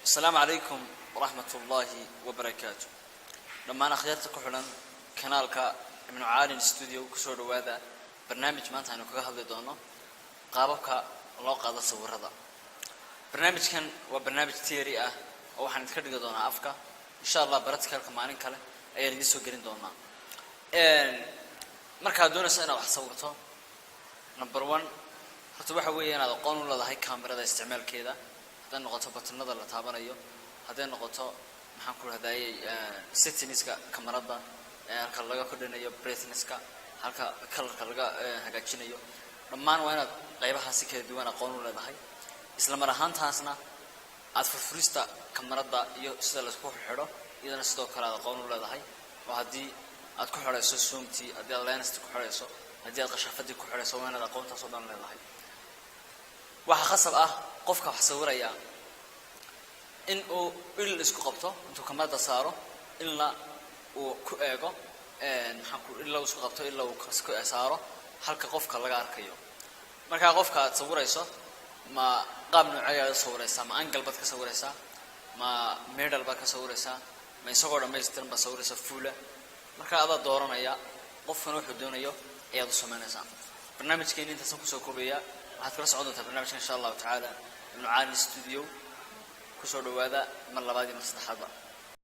Asalaamu calaykum waraxmat ullaahi wabarakaatu. Dhammaan akhyaarta ku xidhan kanaalka Ibnu Caalin Studio, kusoo dhawaada barnaamij maanta aynu kaga hadli doono qaababka loo qaado sawirada. Barnaamijkan waa barnaamij theory ah oo waxaan idinka dhigi doonaa afka. Insha Allah practicalka maalin kale ayaan idiin soo gelin doonaa. Markaad doonayso inaad wax sawirto, number one horta waxa weeye inaad aqoon u leedahay kamerada isticmaalkeeda, hadday noqoto buttonada la taabanayo, hadday noqoto, maxaan ku rahdayey, settingska kamarada, halka laga kordhinayo brightnesska, halka colorka laga hagaajinayo. Dhammaan waa inaad qaybahaasi kala duwan aqoon u leedahay, isla mar ahaantaasna aad furfurista kamarada iyo sida laisku xidho iyadana sidoo kale aad aqoon u leedahay, oo haddii aad ku xidhayso zoomtii, haddii aad lensti ku xidhayso, haddii aad qashaafadii ku xidhayso, waa inaad aqoontaas oo dhan leedahay. Waxaa khasab ah qofka wax sawiraya in uu il isku qabto intuu kamarada saaro, ilna uu ku eego, maxaan ku, ila uu isku qabto, ilaa uu ku saaro halka qofka laga arkayo. Markaa qofka aad sawirayso, ma qaab noocee aad u sawiraysaa? Ma angle baad ka sawiraysaa? Ma middle baad ka sawiraysaa? Ma isagoo dhammaystiran baad sawiraysaa, fuula? Marka adaa dooranaya, qofkana wuxuu doonayo ayaad u samaynaysaa. Barnaamijkeeni intaasaan kusoo koobaya. Waxaad kala socon doontaa barnaamijka, insha Allahu tacaala, Ibnu Caalin Studio. Kusoo dhawaada mar labaad iyo mar saddexaadba.